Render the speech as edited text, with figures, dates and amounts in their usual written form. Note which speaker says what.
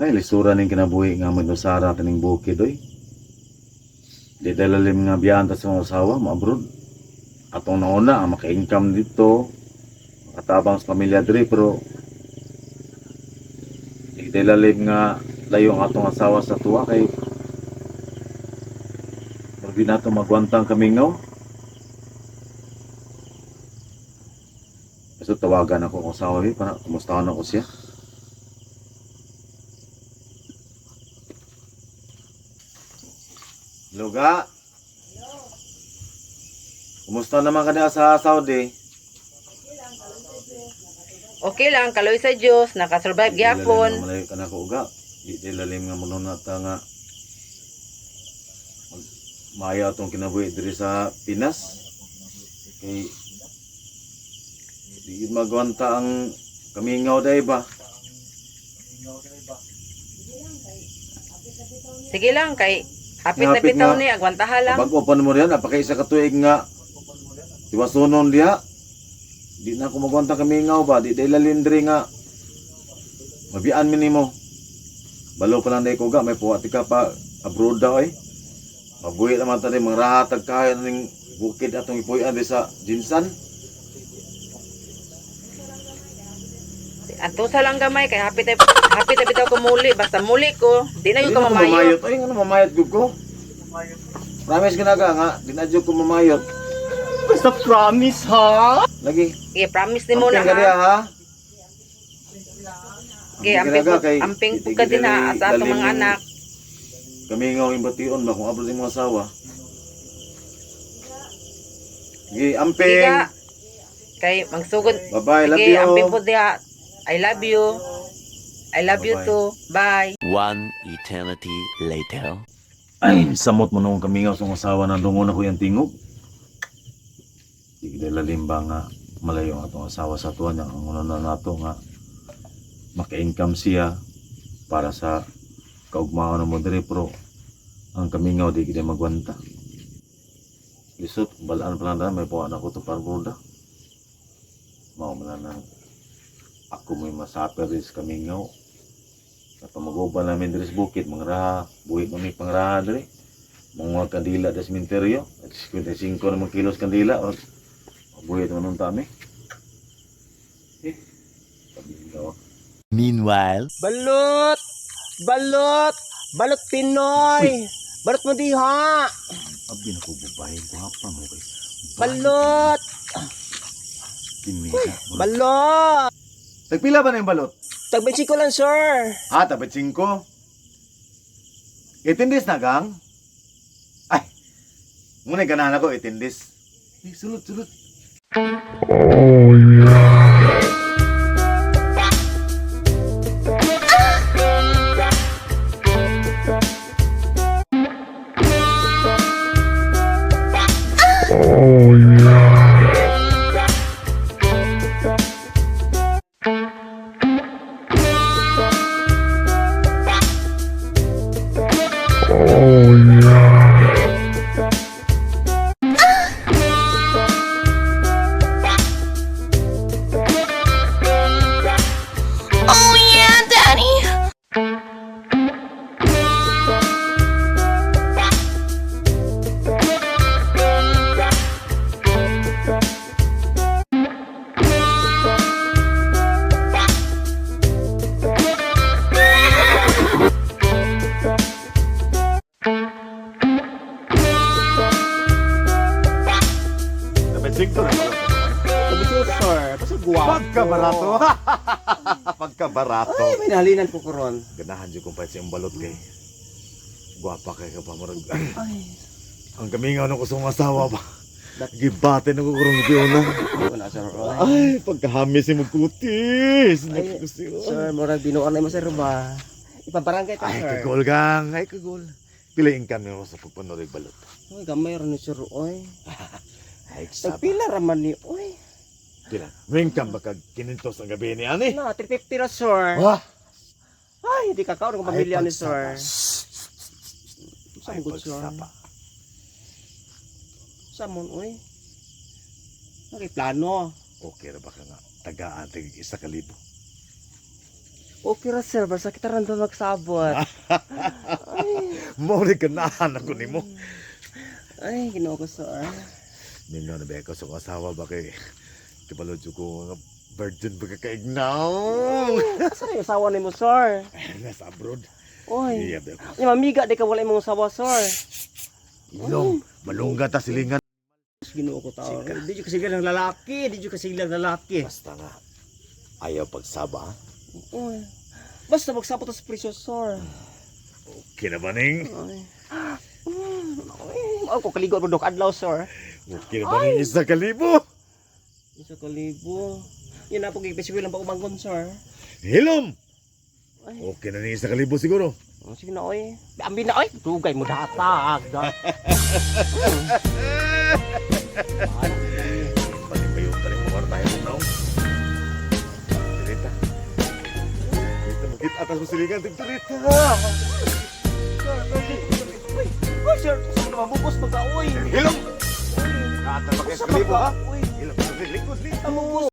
Speaker 1: Ay, lisura ning kinabuhi nga manusara kaning bukid oy. Di dalalim nga biyahan ta sa mga asawa, maabroad. Atong nauna, ang maka-income dito, makatabang sa pamilya diri, pero di dalalim nga layo ang atong asawa sa tuwa kay pero di nato magwantang kamingaw. Basta tawagan ako kung asawa eh, para kumustahan ako siya. Luga. Kumusta naman ka na sa Saudi?
Speaker 2: Okay lang, kaloy sa Dios, nakasurvive
Speaker 1: Di lalim
Speaker 2: gyapon.
Speaker 1: nga malayo ka na ko uga. Di lalim nga muna ta nga maayo atong kinabuhi diri sa Pinas. Kay di yun magwanta ang kamingaw day ba?
Speaker 2: Sige lang kay hapit na
Speaker 1: Hapit
Speaker 2: bitaw
Speaker 1: nga.
Speaker 2: ni, agwantaha lang.
Speaker 1: Bago pa mo riyan, apakaisa ka tuig nga tiwasunon diha. Di na ako magwanta kamingaw ba? Di lalim diri nga mabian mi nimo. Balo pa lang day ko ga, may puwati ka pa abroad daw eh. Mabuhi naman ta din, mangarahatag kaya ning bukid atong ipuy-an di sa Jinsan.
Speaker 2: Antusa lang gamay kay hapit na bitaw ko muli, basta muli ko, di na
Speaker 1: Di
Speaker 2: yun ka
Speaker 1: na ko
Speaker 2: mamayot.
Speaker 1: mamayot. Ay, nga mamayot gud ko. Promise ka na ka nga, di na jud ko mamayot.
Speaker 3: Basta promise, ha?
Speaker 1: Lagi.
Speaker 2: Sige, promise ni mo na
Speaker 1: Amping ka diha,
Speaker 2: ha.
Speaker 1: ha?
Speaker 2: Sige,
Speaker 1: Amping
Speaker 2: amping
Speaker 1: ka kay
Speaker 2: amping
Speaker 1: di
Speaker 2: po ka din ha
Speaker 1: dili
Speaker 2: sa atong mga
Speaker 1: lalim
Speaker 2: anak.
Speaker 1: Kami nga ang bation ba kung abot yung mga asawa. Sige, amping.
Speaker 2: Sige. Kay magsugod.
Speaker 1: Bye-bye, love
Speaker 2: Sige,
Speaker 1: you.
Speaker 2: amping po diha. I love you. I love you
Speaker 1: Bye-bye.
Speaker 2: too. Bye.
Speaker 4: One eternity later.
Speaker 1: Ay, samot mo nung kamingaw sa asawa na dungo na ko yung tingog. Di kita lalim ba nga malayo ang atong asawa sa tuwa niya. Ang una na nato nga maka-income siya para sa kaugmaon mo diri pero ang kamingaw di kita magwanta. Lisod, balaan pa lang na, may puwa na ko to parbuda. Mao man na ako may masaper is kamingaw. At pamaguban namin diri sa bukid, mga raha, buhi mami pangraha diri. Mga kandila sa sementeryo, at 55 naman kilos kandila, or buhi naman nun tami. Eh, kamingaw.
Speaker 4: Meanwhile,
Speaker 3: Balot! Balot! Balot Pinoy! Balot mo diha!
Speaker 1: Abi na ko babae, gwapa mo kay.
Speaker 3: Balot!
Speaker 1: Kinisa.
Speaker 3: Balot!
Speaker 1: Tagpila ba na yung balot?
Speaker 3: Tagbensi ko lang, sir.
Speaker 1: Ah, tapos 5. Itindis na gang? Ay, muna ganahan ako, itindis. Eh, sulod, sulod.
Speaker 5: Oh yeah, Daddy!
Speaker 1: Tapos 5 na balot.
Speaker 3: Tagbensi ko, sir. Basta guwapo.
Speaker 1: Pagkabarato. Pagkabarato.
Speaker 3: Ay, may nahalinan ko karon.
Speaker 1: Ganahan jud kong pahit sa iyong balot kay. Gwapa kay ka pa murag.
Speaker 3: Ay,
Speaker 1: Ang kamingaw na ko sa mga asawa ba. Gibate na ko karong giuna.
Speaker 3: oo na, sir. Ay,
Speaker 1: Ay, pagkahami si magkutis.
Speaker 3: Ay,
Speaker 1: Naku, siya.
Speaker 3: sir, murag binuan na mo, sir, ba? Ipabarangay ta,
Speaker 1: Ay,
Speaker 3: sir.
Speaker 1: kagol gang. Ay, kagol. Pila income nimo sa pagpanood og balot.
Speaker 3: Uy, gamay ron ni sir, oy.
Speaker 1: Ay, saba.
Speaker 3: Tagpila raman ni, oy.
Speaker 1: Pila. May income ba kag 500 ang gabi ni ani?
Speaker 3: Na, 350 ra, sir.
Speaker 1: Wah!
Speaker 3: Ay, di ka kaon ng pamilya ni sir. Sa
Speaker 1: Ay,
Speaker 3: good, sir.
Speaker 1: pagsaba.
Speaker 3: Sa mon, oy. Okay, plano.
Speaker 1: Okay ra ba ka nga tagaan tig 1,000?
Speaker 3: Okay ra, sir, basta kita random magsabot.
Speaker 1: Mao ni ganahan ako nimo.
Speaker 3: Ay, Ginoo ko, sir.
Speaker 1: Mingaw na ba ako sa akong asawa ba kay kabalo jud ko nga virgin ba ka kaignaw.
Speaker 3: Asa na yung asawa nimo, sir?
Speaker 1: Nasa abroad.
Speaker 3: Oy.
Speaker 1: Iya ba ako.
Speaker 3: Yung mamiga di ka wala imong asawa, sir.
Speaker 1: Ilong, malungga ta silingan.
Speaker 3: Ginoo ko tao. Di jud kasiglang lalaki, di jud kasiglang lalaki.
Speaker 1: Basta nga ayaw pagsaba.
Speaker 3: Oy. Basta magsabot ta sa presyo, sir.
Speaker 1: Okay na ba ning?
Speaker 3: Ay. Ay, ako kaligo mo dok adlaw, sir.
Speaker 1: Okay na ba ning 1,000?
Speaker 3: 1,000. Yan na po kay lang pa umangon, sir.
Speaker 1: Hilom.
Speaker 3: Ay.
Speaker 1: Okay na ning 1,000 siguro.
Speaker 3: Oh, sige na, oy. Ambi na, oy. Dugay mo datag.
Speaker 1: Pati pa yung taring mga tayo ng taong. Dirita. Dirita, magkita atas mo silingan. Dirita.
Speaker 3: Uy, uy, sir. Saan na mabubos magka, oy.
Speaker 1: Hilom! Kaatan pa kayo
Speaker 3: Sa
Speaker 1: sa kalibo, ha?
Speaker 3: Uy,
Speaker 1: Hilom, likod, likod.
Speaker 3: amubos.